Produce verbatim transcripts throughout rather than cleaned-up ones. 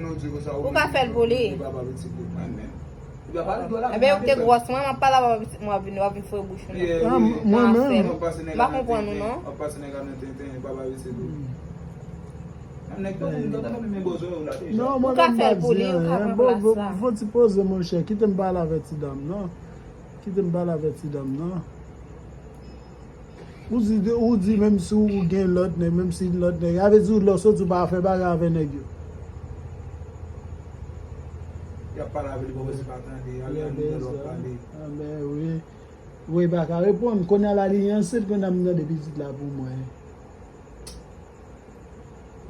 moun nan di konsa ou ka fè l pou li. Li papa pitit li. Mwen menm. Li papa l dwe la. Ebyen, ou te gwòs mwen, m ap pale avè w, pitit mwen, w ap vin, w ap vin foure bouch ou nan. Ah, mwen menm. M pa konprann ou, non. Ap pase nèg la nan tenten, papa pitit li. Menm nèg pa moun nan men bozo yo la deja. Non, mwen menm m pa di anyen. Bon, bon, fon ti poze, monchè. Kite m pale avè ti dam nan. Kite m pale avè ti dam nan. Ou di, ou di menm si ou gen lòt nèg, menm si lòt nèg, sa vle di ou lè w soti ou pa fè bagay avè nèg yo. Y ap pale avè li, bon, se pa tande, ale ann nan lòt pale. Anben wi. Wi, pa ka reponn. Kounye a la li ansent, kounye a m tande pitit la pou mwen.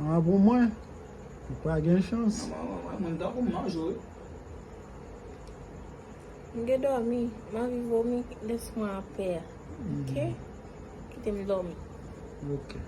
An pou mwen. Ou pa gen chans. Mwen tankou m manje wi. M gen dòmi, m anvi vomi, lès mwen anpè. Ok? Kite m dòmi. Ok.